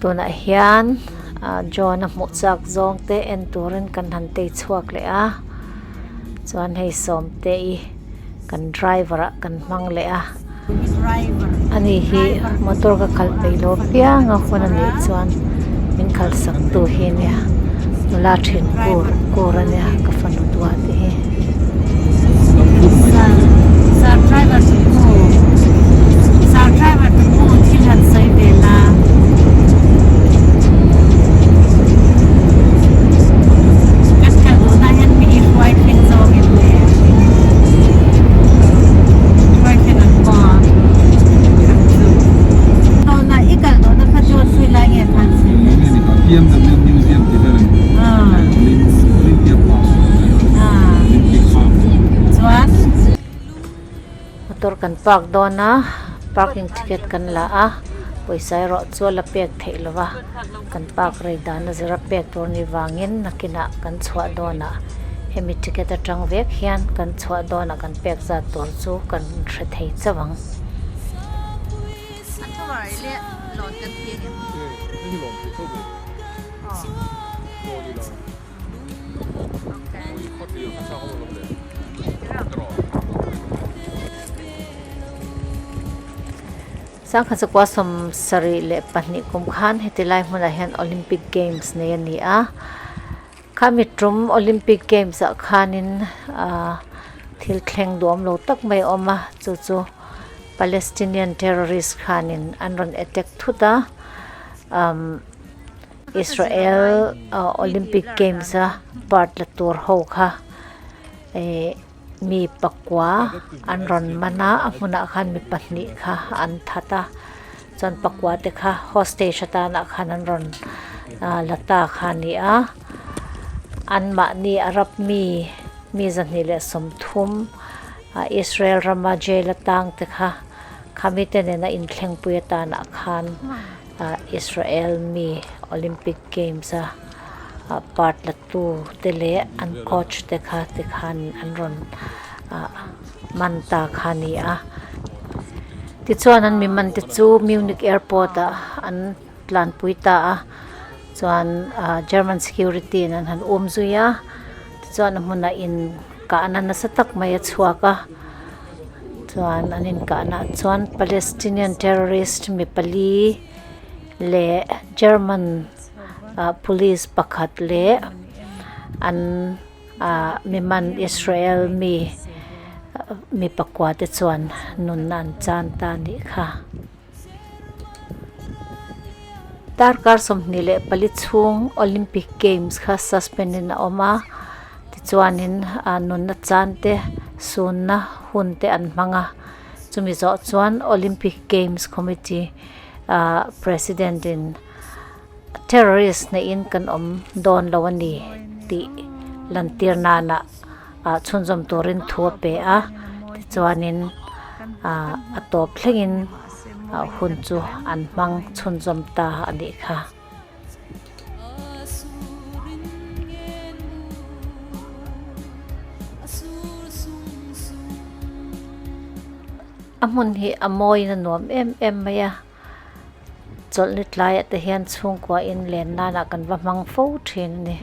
Tunah hian John a hmuh chak zawng te en turin kan han tei chhuak leh a chuan hei Sawmte i kan driver ah kan hmang leh a ani hi motor ka khalh peih lo piang a hun a nih chuan min khalh sak tu hi a nia nula then kur kur a nia ka fanu duah te hi. Motor kan park dawn a parking ticket kan la a pawisa erawh chu a la pek theih lo va kan park rei dan a zira pek tur ni vangin nakinah kan chhuah dawnah hemi ticket atang vek hian kan chhuah dawnah kan pek zat tur chu kan hre thei chauh ang. Sangha chakua 72 kum khan heti lai hmunah hian Olympic Games nei a ni a khami tum Olympic Games ah khanin ah thil thleng duam lo tak mai a awm a chu chu Palestinian terrorist khanin an rawn attack thut a umm Israel Olympic Games a part la tur ho kha eh mi pakua an rawn man a a hmunah khan mi pahnih kha an that a chuan pakua te kha hostage atanah khan an rawn la ta kha a ni a anmahni Arab mi mi 230 Israel rama jail a tang te kha khami te nena inthlengpui atanah khan. Israel mi Olympic Games a part la tu te leh an coach te kha ti khan an rawn man ta kha a ni a tichuan an mi man te chu Munich airport ah an tlanpui ta a chuan German security in an han um zui a tichuan a hmunah in kahna nasa tak mai a chhuak a. Chuan an inkahnaah chuan Palestinian terrorist mi pali leh German ah police pakhat leh an ah mi man Israel mi mi pakua te chuan nunna an chan ta a nih kha. Darkar 24 chhung Olympic Games kha suspend in a awm a tichuanin ah nunna chan te sunna hun te an hmang a chumi zawh chuan Olympic Games Committee ah president in terrorist neihin kan awm dawn lo a ni tih lantir nana ah chhunzawm turin thu a pe a tichuanin ah a tawp thlengin ah hun chu an hmang chhunzawm ta a nih kha. A hmun hi a mawiin a nuam em em mai a. Chawlhni tlaiah te hian chhungkua in len nanah kan va hmang fo thin a ni.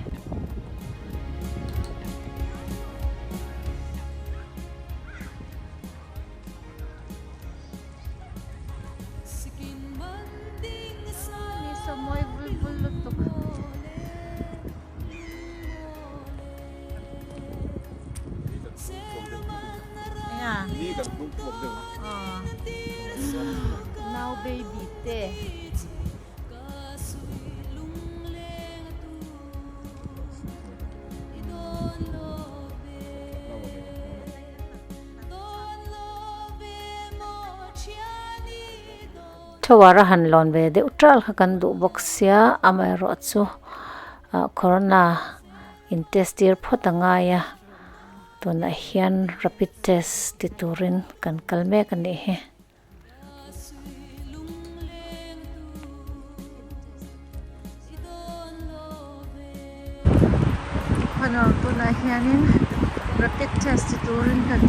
Nau baby te. Tower a han lawn ve deuh tal kha kan duh bawk sia amaherawhchu ah corona in test tir phawt a ngai a. Tunah hian rapid test ti turin kan kal mek a nih hi. Khawnawm tunah hianin rapid test ti turin kan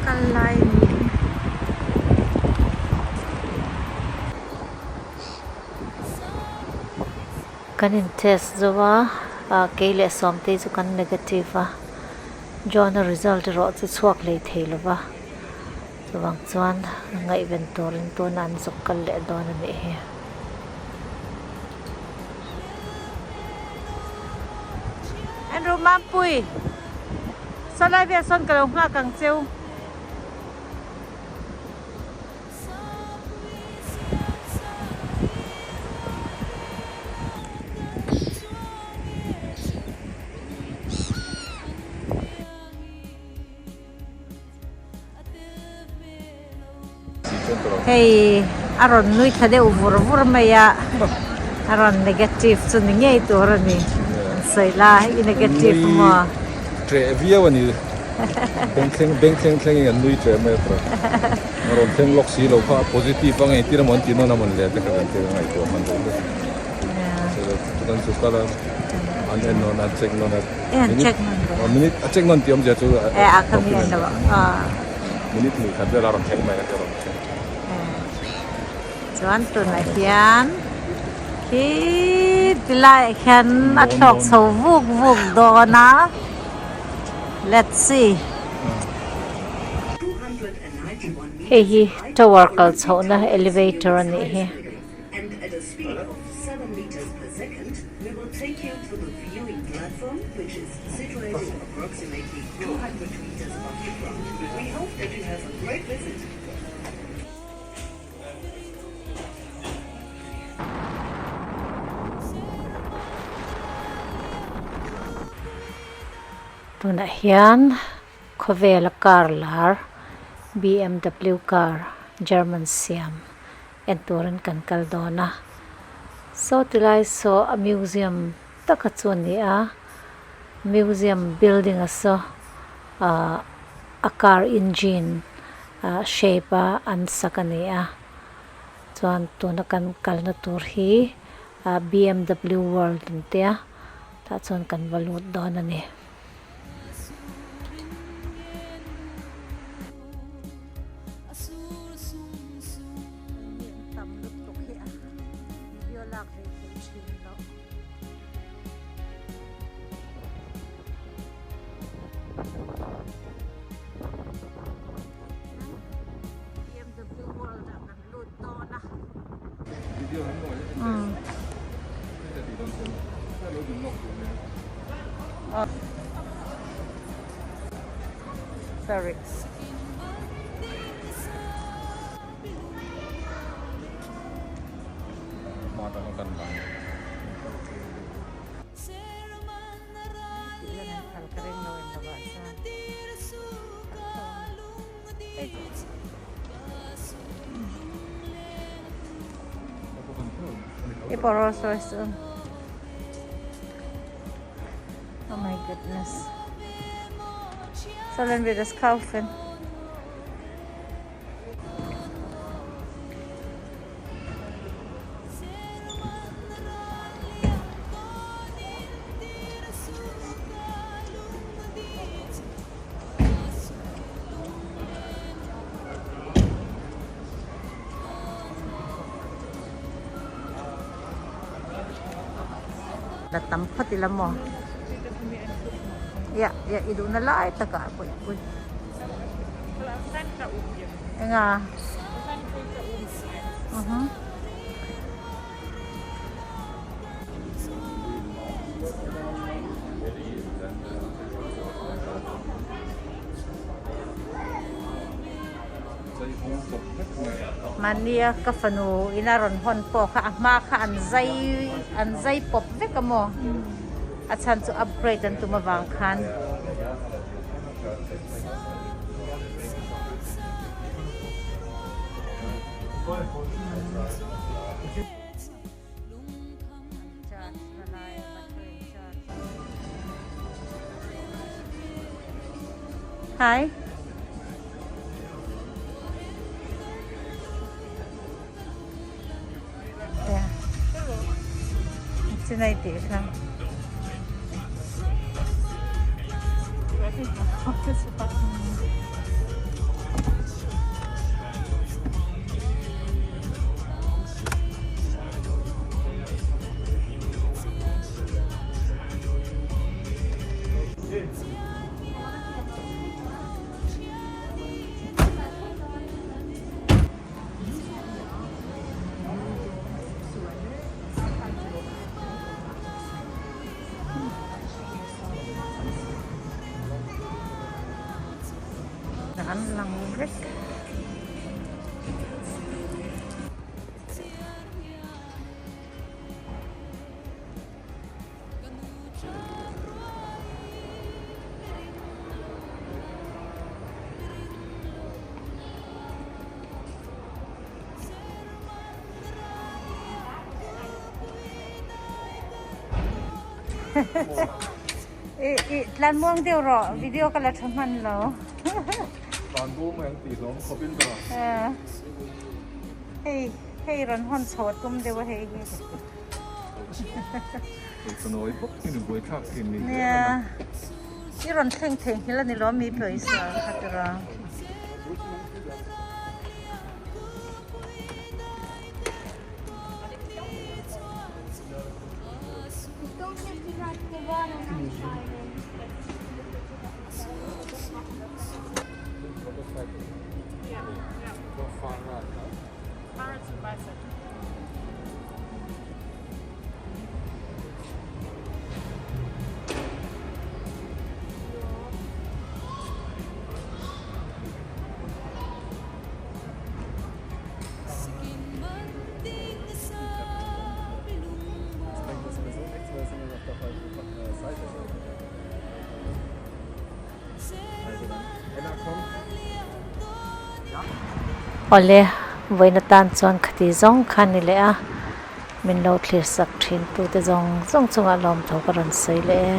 kal lai a ni. Kan in test zo a, ah kei leh Sawmtei chu kan negative a, John-a result erawh chu chhuak hlei thei lo va, chuvang chuan ngaihven turin tunah an zuk kal leh dawn a nih hi. Andrew Mampui, saw lai vel sawn ka lo nghak ang cheu. Hei a rawn nui thla deuh vur vur mai a, a rawn negative chu ni ngei tur a ni. An sawi la i negative maw? Treh viau a ni. Bengthleng bengthleng thlengin an nui treh mai a tawh. A rawn thleng lawk si lo kha a positive a ngei tir a maw an ti nawn a mawn le te kha kan thil ngaihtuah hman deuh deuh. Chutan chu kal a an en nawn a an check nawn a. Minute minute a check nawn tih awmzia chu e a kha mi an lo a. Minute hnih khat vel a rawn thleng mai a rawn thleng. Chuan tunah hian khi tilaiah khian a thlawk chho vuk vuk dawn a let's see. Hei hi tower kal chhohna elevator a nih hi. Tunah hian khawvela car lar bmw car German siam en turin kan kal dawn a saw tilai saw a museum taka chu a ni a museum building a saw ahh a car engine ah shape a an sak a ni a chuan tuna kan kalna tur hi ah bmw world an tia tah chuan kan va lut dawn a ni. Sorry. I Rolls Royce Oh my goodness. Sollen wir das kaufen? La tam phawt ila maw ia ia i duhna lai takah pawh i pui enga uhum. Mahnia ka fanu ina rawn hawn pawh kha a hma kha an zai an zai pawp vek a maw a chhan chu upgrade an tum avang khan. Hi. Yeah. Chinai tih kha. An lang vek. Tlan muang deuh rawh video ka la tha hman lo. Tlan bo mai ang tih hlawm khawp in ka. Hei hei rawn hawn chho a tum deuh a hei hi. Nia i rawn thleng thei nghilh a ni lo mi pawisa kha tura. Awle, vawiin atan chuan khati zawng kha ni leh a, min lo thlir sak thin tute zawng zawng chungah lawmtho ka rawn sawi leh e.